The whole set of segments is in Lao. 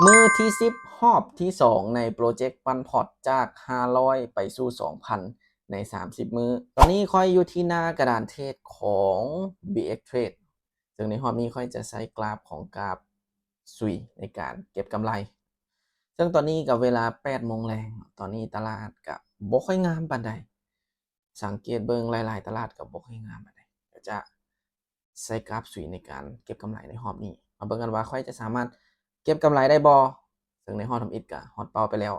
ມື້ທີສິບ ຮອບທີສອງໃນໂປຣເຈັກປັ່ນພອດຈາກຫ້າຮ້ອຍໄປສູ່ສອງພັນໃນສາມສິບມື້. ຕອນນີ້ຂ້ອຍຢູ່ທີ່ໜ້າກະດານເທຣດຂອງ BXTrade ເຊິ່ງໃນຮອບນີ້ຂ້ອຍຈະໃຊ້ກຣາຟຂອງກາບສຸຍໃນການເກັບກຳໄລ. ເຊິ່ງຕອນນີ້ກໍເວລາແປດໂມງແລງ, ຕອນນີ້ຕະຫຼາດກໍບໍ່ຄ່ອຍງາມປານໃດ. ສັງເກດເບິ່ງຫຼາຍໆຕະຫຼາດກໍບໍ່ຄ່ອຍງາມປານໃດ, ກໍຈະໃຊ້ກາບສຸຍໃນການເກັບກຳໄລໃນຮອບນີ້. ມາເບິ່ງກັນວ່າຂ້ອຍຈະສາມາດເກັບກຳໄລໄດ້ບໍ່? ເຊິ່ງໃນຮອບທຳອິດກໍຮອດເປົ້າໄປແລ້ວ.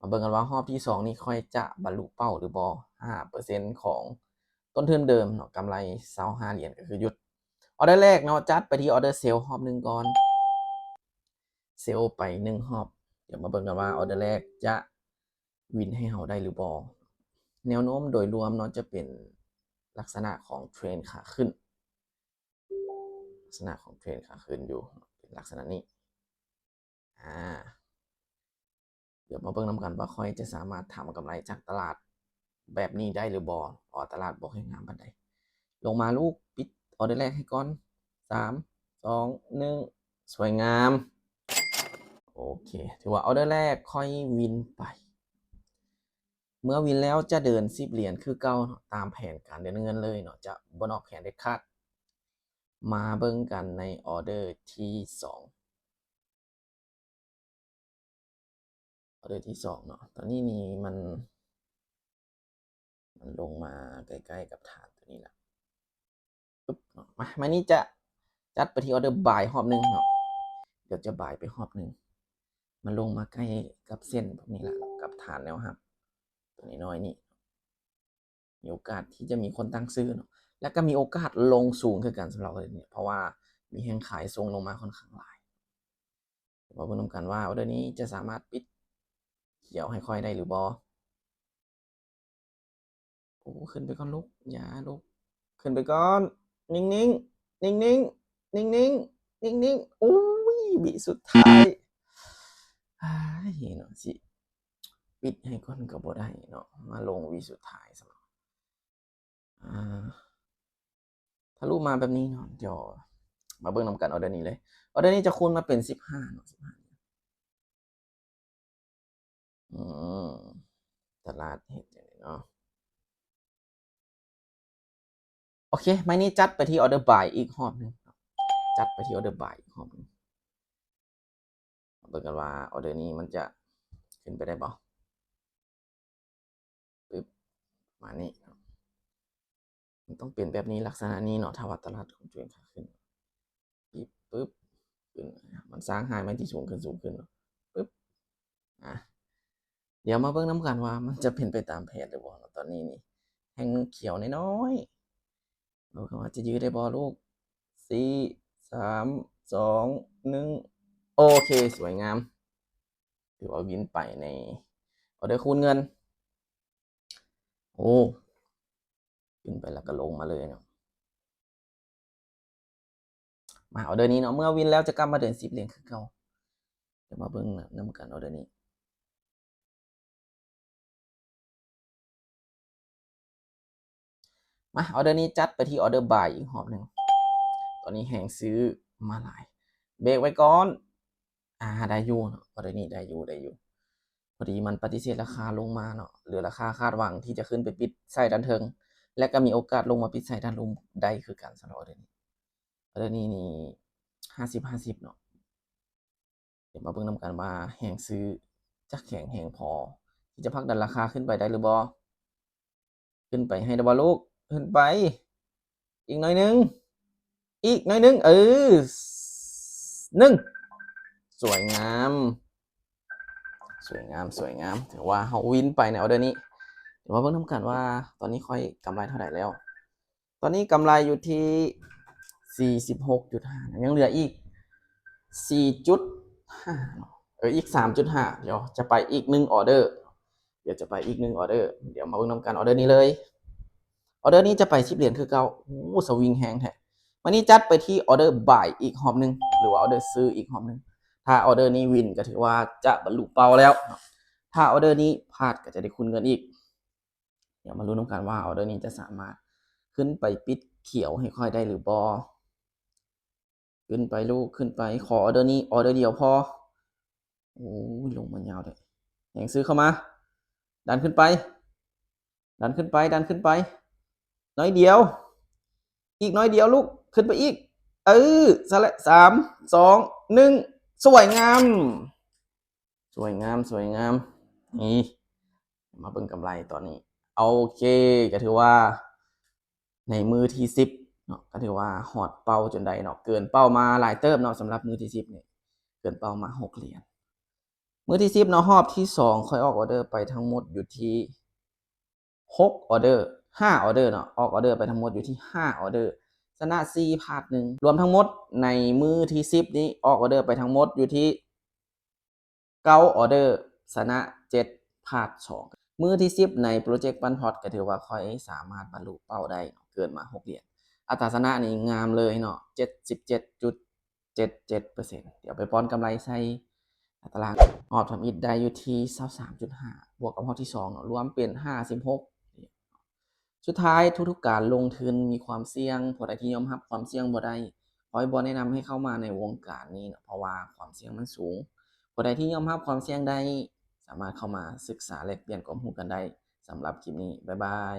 ມາເບິ່ງກັນວ່າຮອບທີສອງນີ້ຂ້ອຍຈະບັນລຸເປົ້າຫຼືບໍ່? ຫ້າເປີເຊັນຂອງຕົ້ນທຶນເດີມເນາະ, ກຳໄລຊາວຫ້າຫຼຽນກໍຄືຢຸດ. ອອເດີແລກເນາະ, ຈັດໄປທີ່ອອເດີເຊວຮອບໜຶ່ງກ່ອນ. ເຊວໄປໜຶ່ງຮອບ. ດຽວມາເບິ່ງກັນວ່າອອເດີແລກຈະວິນໃຫ້ເຮົາໄດ້ຫຼືບໍ່. ແນວໂນ້ມໂດຍລວມເນາະ ຈະເປັນລັກສະນະຂອງເທຣນຂາຂຶ້ນ, ລັກສະນະຂອງເທຣນຂາຂຶ້ນຢູ່ ເປັນລັກສະນະນີ້. ອາ ດຽວມາເບິ່ງນຳກັນວ່າຂ້ອຍຈະສາມາດທຳກຳໄລຈາກຕະຫຼາດແບບນີ້ໄດ້ຫຼືບໍ່, ເພາະວ່າຕະຫຼາດບໍ່ຄ່ອຍງາມປານໃດ. ລົງມາລູກ, ປິດອອເດີແລກໃຫ້ກ່ອນ. ສາມ ສອງ ໜຶ່ງ ສວຍງາມ. ໂອເຄ ຖືວ່າອອເດີແລກຂ້ອຍວິນໄປ. ເມື່ອວິນແລ້ວຈະເດີນສິບຫຼຽນຄືເກົ່າເນາະ, ຕາມແຜນການເດີນເງິນເລີຍເນາະ, ຈະບໍ່ນອກແຜນເດັດຂາດ. ມາເບິ່ງກັນໃນອອເດີທີສອງ. ອອເດີທີສອງເນາະ, ຕອນນີ້ນີ້ມັນ ມັນລົງມາໃກ້ໆກັບຖານຕົວນີ້ລະ. ປຶບເນາະ, ມາ ມານີ້ຈະຈັດໄປທີ່ອອເດີບາຍຮອບໜຶ່ງເນາະ, ດຽວຈະບາຍໄປຮອບໜຶ່ງ. ມັນລົງມາໃກ້ກັບເສັ້ນພວກນີ້ລະ, ກັບຖານແນວຮັບຕົວນ້ອຍໆນີ້. ມີໂອກາດທີ່ຈະມີຄົນຕັ້ງຊື້ເນາະ, ແລະກໍມີໂອກາດລົງສູງຄືກັນສຳລັບເລື່ອງນີ້ ເພາະວ່າມີແຮງຂາຍສົ່ງລົງມາຂ້ອນຂ້າງຫຼາຍ. ມາເບິ່ງນຳກັນວ່າອອເດີນີ້ຈະສາມາດປິດຂຽວໃຫ້ຂ້ອຍໄດ້ຫຼືບໍ່. ໂອ້ ຂຶ້ນໄປກ່ອນລູກ, ຢ່າລູກ, ຂຶ້ນໄປກ່ອນ. ນິ່ງໆ ນິ່ງໆ ນິ່ງໆ ນິ່ງໆ. ໂອ້ຍ ວິສຸດທ້າຍ. ອ້າຍເນາະ, ຊິປິດໃຫ້ກ່ອນກໍບໍ່ໄດ້ເນາະ, ມາລົງວິສຸດທ້າຍຊະເນາະ. ອ່າ ທະລຸມາແບບນີ້ເນາະ, ດຽວມາເບິ່ງນຳກັນອອເດີນີ້ເລີຍ. ອອເດີນີ້ຈະຄູນມາເປັນສິບຫ້າເນາະ, ສິບຫ້າ. ອືມ ຕະຫຼາດເຮັດຈັ່ງໃດເນາະ? ໂອເຄ ໄມ້ນີ້ຈັດໄປທີ່ອອເດີບາຍອີກຮອບໜຶ່ງ, ຈັດໄປທີ່ອອເດີບາຍອີກຮອບໜຶ່ງ. ເບິ່ງກັນວ່າອອເດີນີ້ມັນຈະຂຶ້ນໄປໄດ້ບໍ່? ປຶບ ປະມານນີ້ເນາະ, ມັນຕ້ອງເປັນແບບນີ້ ລັກສະນະນີ້ເນາະ, ຖ້າວ່າຕະຫຼາດຂອງຕົວເອງຂາຂຶ້ນ. ປຶບ ປຶບ ຂຶ້ນ, ມັນສ້າງໄຮມັນຊິສູງຂຶ້ນ ສູງຂຶ້ນເນາະ. ປຶບ ອ່າ ດຽວມາເບິ່ງນຳກັນວ່າມັນຈະເປັນໄປຕາມແຜນຫຼືບໍ່ເນາະ. ຕອນນີ້ນີ້ແຮງຂຽວນ້ອຍໆ, ເບິ່ງວ່າຈະຢືດໄດ້ບໍ່ລູກ. ສີ່ ສາມ ສອງ ໜຶ່ງ ໂອເຄ ສວຍງາມ. ຖືວ່າວິນໄປໃນອອເດີຄູນເງິນ. ໂອ້ ຂຶ້ນໄປແລ້ວກໍລົງມາເລີຍເນາະ. ມາ ອອເດີນີ້ເນາະ, ເມື່ອວິນແລ້ວຈະກັບມາເດີນສິບຫຼຽນຄືເກົ່າ. ດຽວມາເບິ່ງນຳກັນອອເດີນີ້. ມາ ອອເດີນີ້ຈັດໄປທີ່ອອເດີບາຍອີກຮອບໜຶ່ງ. ຕອນນີ້ແຮງຊື້ມາຫຼາຍ, ເບຣກໄວ້ກ່ອນ. ອ່າ ໄດ້ຢູ່ເນາະ, ອອເດີນີ້ໄດ້ຢູ່ ໄດ້ຢູ່. ພໍດີມັນປະຕິເສດລາຄາລົງມາເນາະ, ຫຼືລາຄາຄາດຫວັງທີ່ຈະຂຶ້ນໄປປິດໃສ່ດ້ານເທິງ ແລະກໍມີໂອກາດລົງມາປິດໃສ່ດ້ານລຸ່ມໄດ້ຄືກັນສຳລັບອອເດີນີ້. ອອເດີນີ້ນີ້ຫ້າສິບຫ້າສິບເນາະ. ດຽວມາເບິ່ງນຳກັນວ່າແຮງຊື້ຈະແຂງແຮງພໍທີ່ຈະຜັກດັນລາຄາຂຶ້ນໄປໄດ້ຫຼືບໍ່. ຂຶ້ນໄປໃຫ້ໄດ້ບໍ່ລູກ? ຂຶ້ນໄປອີກໜ້ອຍໜຶ່ງ, ອີກໜ້ອຍໜຶ່ງ. ເອີ ໜຶ່ງ ສວຍງາມ ສວຍງາມ ສວຍງາມ. ຖືວ່າເຮົາວິນໄປໃນອອເດີນີ້. ດຽວມາເບິ່ງນຳກັນວ່າຕອນນີ້ຂ້ອຍກຳໄລເທົ່າໃດແລ້ວ. ຕອນນີ້ກຳໄລຢູ່ທີ່ສີ່ສິບຫົກຈຸດຫ້າ ຍັງເຫຼືອອີກສີ່ຈຸດຫ້າເນາະ, ເອີ ອີກສາມຈຸດຫ້າ. ດຽວຈະໄປອີກໜຶ່ງອອເດີ, ດຽວຈະໄປອີກໜຶ່ງອອເດີ. ດຽວມາເບິ່ງນຳກັນອອເດີນີ້ເລີຍ. ອອເດີນີ້ຈະໄປສິບຫຼຽນຄືເກົ່າ. ໂອ້ ສະວິງແຮງແທ້. ບາດນີ້ຈັດໄປທີ່ອອເດີບາຍອີກຮອບໜຶ່ງ ຫຼືວ່າອອເດີຊື້ອີກຮອບໜຶ່ງ. ຖ້າອອເດີນີ້ວິນກໍຖືວ່າຈະບັນລຸເປົ້າແລ້ວ. ຖ້າອອເດີນີ້ພາດກໍຈະໄດ້ຄູນເງິນອີກ. ດຽວມາລຸ້ນນຳກັນວ່າອອເດີນີ້ຈະສາມາດຂຶ້ນໄປປິດຂຽວໃຫ້ຂ້ອຍໄດ້ຫຼືບໍ່. ຂຶ້ນໄປລູກ ຂຶ້ນໄປ. ຂໍອອເດີນີ້ ອອເດີດຽວພໍ. ໂອ້ຍ ລົງມາຍາວແທ້ ແຮງຊື້ເຂົ້າມາ ດັນຂຶ້ນໄປ ດັນຂຶ້ນໄປ ດັນຂຶ້ນໄປ ໜ້ອຍດຽວ ອີກໜ້ອຍດຽວລູກ ຂຶ້ນໄປອີກ ເອີ ຊັ້ນແຫຼະ ສາມ ສອງ ໜຶ່ງ ສວຍງາມ ສວຍງາມ ສວຍງາມ ນີ້ ມາເບິ່ງກຳໄລຕອນນີ້ ໂອເຄ ກໍຖືວ່າ ໃນມື້ທີສິບເນາະ ກໍຖືວ່າຮອດເປົ້າຈົນໄດ້ເນາະ ເກີນເປົ້າມາຫຼາຍເຕີບເນາະ ສຳລັບມື້ທີສິບນີ້ ເກີນເປົ້າມາຫົກຫຼຽນ. ມື້ທີສິບເນາະ ຮອບທີສອງ ຂ້ອຍອອກອໍເດີໄປທັງໝົດຢູ່ທີ່ຫົກອໍເດີ ຫ້າອໍເດີເນາະ ອອກອໍເດີໄປທັງໝົດຢູ່ທີ່ຫ້າອໍເດີ ຊະນະສີ່ ພາດໜຶ່ງ ລວມທັງໝົດໃນມື້ທີສິບນີ້ ອອກອໍເດີໄປທັງໝົດຢູ່ທີ່ ເກົ້າອໍເດີ ຊະນະເຈັດ ພາດສອງ ມື້ທີສິບໃນໂປຣເຈັກປັ້ນພອດ ກໍຖືວ່າຂ້ອຍສາມາດບັນລຸເປົ້າໄດ້ເນາະ ເກີນມາຫົກຫຼຽນ ອັດຕາຊະນະນີ້ງາມເລີຍເນາະ ເຈັດສິບເຈັດຈຸດເຈັດເຈັດເປີເຊັນ ດຽວໄປປ້ອນກຳໄລໃສ່ຕາລາງ ຮອບທຳອິດໄດ້ຢູ່ທີ່ຊາວສາມຈຸດຫ້າ ບວກກັບຮອບທີສອງເນາະ ລວມເປັນຫ້າສິບຫົກ ສຸດທ້າຍ ທຸກໆການລົງທຶນມີຄວາມສ່ຽງ ຜູ້ໃດທີ່ຍອມຮັບຄວາມສ່ຽງບໍ່ໄດ້ ຂ້ອຍບໍ່ແນະນຳໃຫ້ເຂົ້າມາໃນວົງການນີ້ເນາະ ເພາະວ່າຄວາມສ່ຽງມັນສູງ ຜູ້ໃດທີ່ຍອມຮັບຄວາມສ່ຽງໄດ້ ສາມາດເຂົ້າມາສຶກສາແລກປ່ຽນຄວາມຮູ້ກັນໄດ້. ສຳລັບຄລິບນີ້ ບາຍບາຍ.